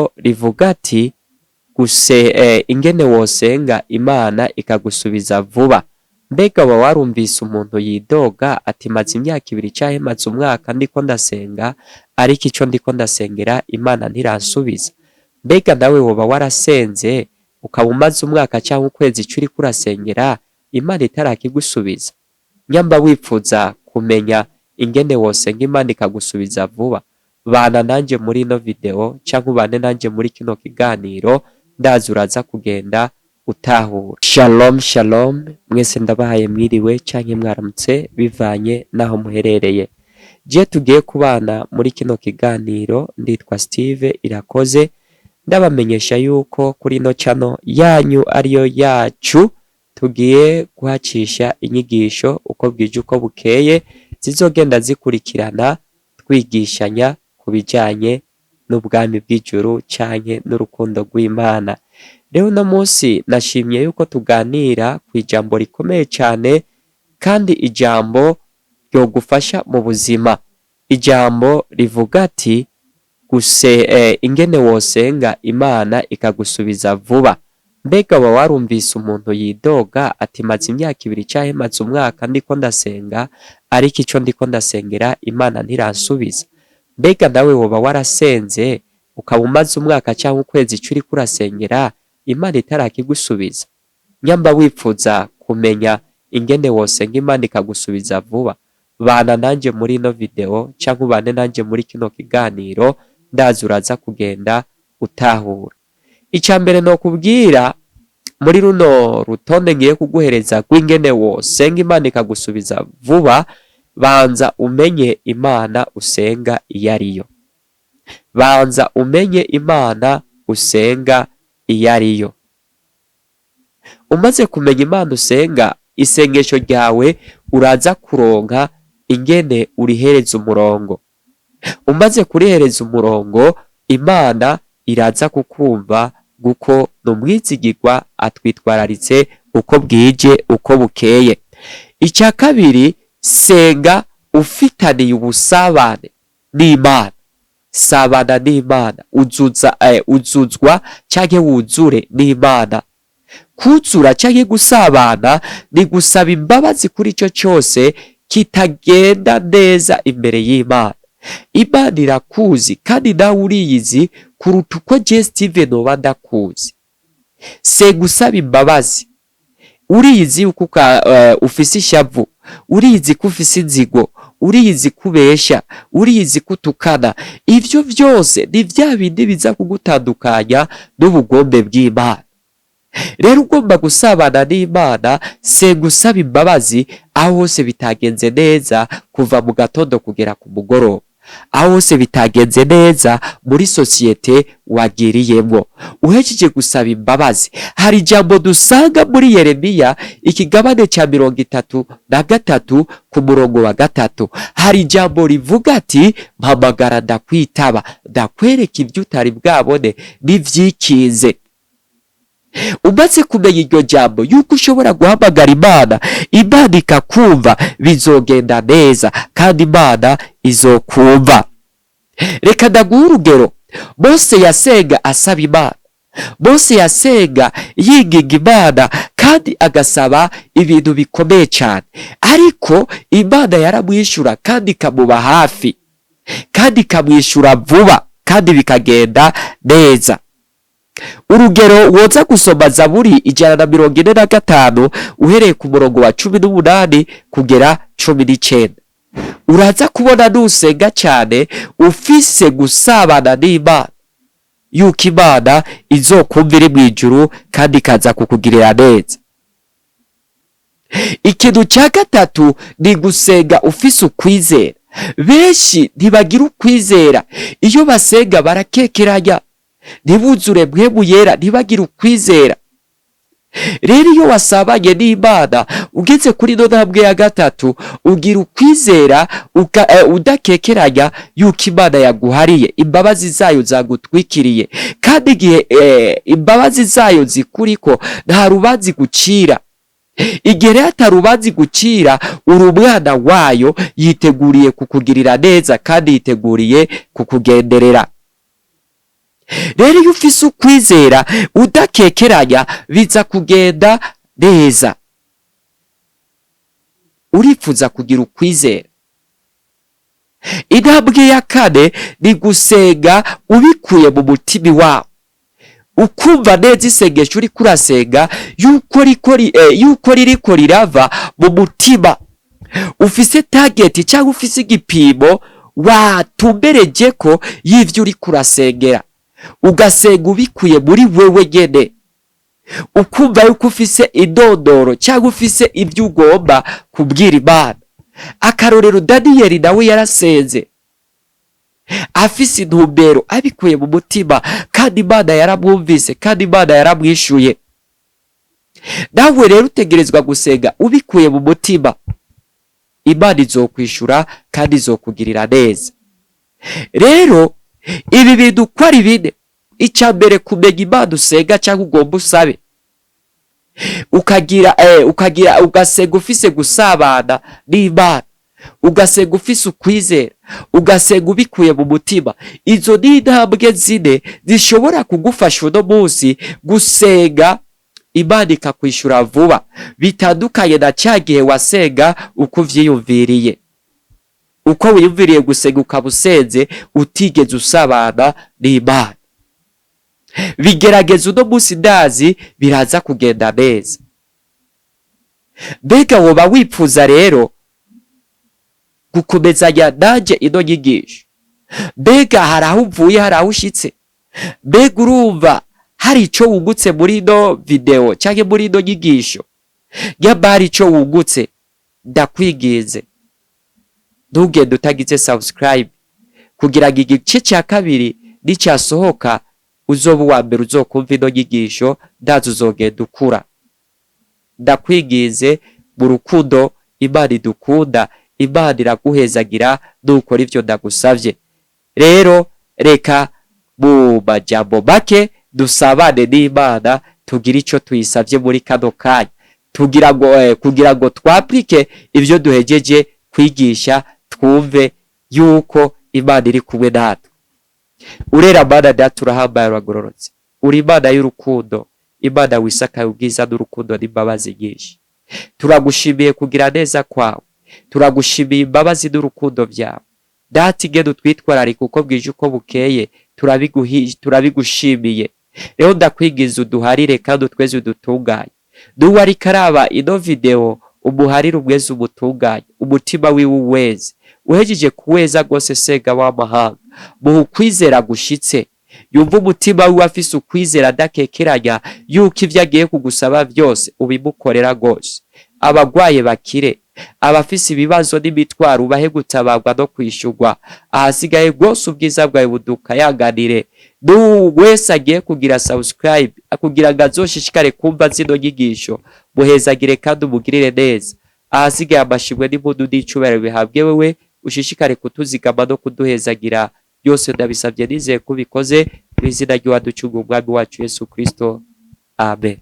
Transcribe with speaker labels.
Speaker 1: Rivuga ati guse ingene wosenga Imana ikagusubiza vuba. Mbega woba warumvise umuntu yidoga ati: "Maze imyaka 2 canke maze umwaka ndiko ndasenga, ariko ico ndiko ndasengera Imana ntiransubiza"? Mbega nawe woba warasenze ukaba umaze umwaka canke ukwezi ico uriko urasengera Imana itarakigusubiza? Nyamba wipfuza kumenya ingene wosenga Imana ikagusubiza vuba, bana nanje muri ino video canke ubane nanje muri kino kiganiro, ndazi uraza kugenda utahura. Shalom shalom mwese, ndabahaye mwiriwe canke mwaramutse bivanye naho muherereye. Je tugiye kubana muri kino kiganiro nditwa Steve Irakoze. Ndabamenyesha yuko kuri ino channel yanyu ariyo yacu tugiye kuhacisha inyigisho uko bwije uko bukeye, zizogenda zikurikirana, twigishanya ku bijanye n'ubwami bw'ijuru canke n'urukundo rw'Imana. Rero uno munsi nashimye yuko tuganira ku ijambo rikomeye cane kandi ijambo ryogufasha mu buzima. Ijambo rivuga ati guse ingene wosenga Imana ikagusubiza vuba. Mbega woba warumvise umuntu yidoga ati: "Maze imyaka 2 canke maze umwaka ndiko ndasenga, ariko ico ndiko ndasengera Imana ntiransubiza"? Mbega nawe woba warasenze ukaba umaze umwaka canke ukwezi ico uriko urasengera Imana itarakigusubiza? Nyamba wipfuza kumenya ingene wosenga Imana ikagusubiza vuba, bana nanje muri ino video canke ubane nanje muri kino kiganiro, ndazi uraza kugenda utahura. Ica mbere nokubwira muri runo rutonde ngiye kuguhereza rw'ingene wosenga Imana ikagusubiza vuba, banza umenye Imana usenga iyo ariyo. Banza umenye Imana usenga iyo ariyo. Umaze kumenya Imana usenga, isengesho ryawe uraza kuronka ingene urihereza umurongo. Umaze kurihereza umurongo, Imana iraza kukumva, kuko ni umwizigirwa, atwitwararitse uko bwije uko bukeye. Icya kabiri, senga ufitaniye ubusabane n'Imana. Sabana n'Imana, uzuza uzuzwa canke wuzure n'Imana. Kuzura canke gusabana ni gusaba imbabazi kuri ico cyose kitagenda neza imbere y'Imana. Imana irakuzi kandi nawe uriyizi kuruta uko je Steven noba ndakuzi. Senga usaba imbabazi. Uriyizi yuko ufise ishavu, uriyizi ko ufise inzigo, uriyizi ko ubesha, uriyizi ko utukana. Ivyo vyose ni vya bindi biza kugutandukanya n'ubugombe bw'Imana. Rero ugomba gusabana n'Imana, senga usaba imbabazi aho hose bitagenze neza, kuva mu gatondo kugera ku mugoroba, aho hose bitagenze neza muri sosiyete wagiriyemwo. Uhejeje gusaba imbabazi, hari ijambo dusanga muri Yeremiya ikigabane cya 33 ku murongo wa 3. Hari ijambo rivuga ati: "Mpamagara ndakwitaba, ndakwereka ibyo utari bwabone n'ivyikinze." Umaze kumenya iryo jambo yuko ushobora guhamagara Imana, Imana ikakumva, bizogenda neza kandi Imana izokumva. Reka ndaguha urugero. Mose yasenga asaba Imana, Mose yasenga yinginga Imana kandi agasaba ibintu bikomeye cyane, ariko Imana yaramwishyura kandi ikamuba hafi kandi ikamwishyura vuba kandi bikagenda neza. Urugero, woza gusoma Zaburi 145 uhereye ku murongo wa 18 kugera 19, uraza kubona nusenga cyane ufise gusabana n'Imana yuko Imana izokumva iri mu ijuru kandi ikaza kukugirira neza. Ikintu cya gatatu ni gusenga ufise ukwizera. Benshi ntibagira ukwizera. Iyo basenga barakekeranya, ntibuzure Mpwemu Yera, ntibagire ukwizera. Rero iyo wasabanye n'Imana, ugeze kuri ino ntambwe ya gatatu, ugira ukwizera udakekeranya yuko Imana yaguhariye, imbabazi zayo zagutwikiriye, kandi igihe imbabazi zayo zikuriko nta rubanza igucira. Igihe rero atarubanza igucira, uri umwana wayo, yiteguriye kukugirira neza kandi yiteguriye kukugenderera. Rero iyo ufise ukwizera udakekeranya, biza kugenda neza. Urifuza kugira ukwizera? Intambwe ya kane ni gusenga ubikuye mu mutima wawe, ukumva neza isengesho uriko urasenga yuko ririko rirava mu mutima, ufise target cyangwa ufise igipimo watumbereje ko y'ivyo uriko urasengera, ugasenga ubikuye muri wewe nyene, ukumva yuko ufise indondoro cyangwa ufise ibyo ugomba kubwira Imana. Akarorero, Daniyeli nawe yarasenze afise intumbero, abikuye mu mutima, kandi Imana yaramwumvise, kandi Imana yaramwishuye. Nawe rero utegerezwa gusenga ubikuye mu mutima, Imana izokwishura kandi izokugirira neza. Rero ibi bintu uko ari bine: icya mbere, kumenya Imana usenga cyangwa ugomba usabe, ukagira ugasenga ufise gusabana n'Imana, ugasenga ufise ukwizera, ugasenga ubikuye mu mutima. Izo ni intambwe zine zishobora kugufasha uno munsi gusenga, Imana ikakwishura vuba, bitandukanye na cya gihe wasenga uko uvyiyumviriye. Uko wiyumviriye gusenga, ukaba usenze utigeze usabana n'Imana. Bigerageza uno munsi, ndazi biraza kugenda neza. Mbega woba wipfuza rero gukomezanya nanje ino nyigisho? Mbega hari aho uvuye, hari aho ushitse? Mbega urumva hari ico wungutse muri ino video canke muri ino nyigisho? Nyamba hari ico wungutse, ndakwinginze ntugende utagize subscribe, kugira ngo igice cya kabiri nicyasohoka uzoba uwa mbere uzokumva ino nyigisho. Ndazi uzogenda ukura. Ndakwinginze mu rukundo Imana idukunda. Imana iraguhezagira nukora ivyo ndagusavye. Rero reka mu majambo make dusabane n'Imana, tugire ico tuyisavye muri kano kanya, kugira ngo twapurike ivyo duhejeje kwigisha, twumve yuko Imana iri kumwe natwe. Urera Mana Data, urahambaye, uragororotse, uri Imana y'urukundo, Imana wisakaye ubwiza n'urukundo n'imbabazi nyinshi. Turagushimiye kugira neza kwawe, turagushimiye imbabazi n'urukundo byawe. Data, ingene utwitwararika uko bwije uko bukeye, turabigushimiye. Rero ndakwinginze uduharire kandi utweze, udutunganye. N'uwo ariko araba ino video, umuharire, umweze, umutunganye, umutima wiwe uweze. Uhejeje kuweza rwose, Sega w'amahanga, muha ukwizera gushitse, yumva umutima wiwe afise ukwizera adakekeranya yuko ivyo agiye kugusaba byose ubimukorera rwose. Abagwaye bakire, abafise ibibazo n'imitwaro ubahe gutabarwa no kwishurwa. Ahasigaye rwose ubwiza bwawe budukayanganire. N'uwu wese agiye kugira subscribe kugira ngo azoshishikare kumva zino nyigisho, muhezagire kandi umugirire neza. Ahasigaye amashimwe n'impundu n'icubahiro bihabwe wewe, ushishikare kutuzigama no kuduhezagira. Byose ndabisabye nizeye ko ubikoze, mu izina ry'uwaducunga, Umwami wacu Yesu Kristo, amen.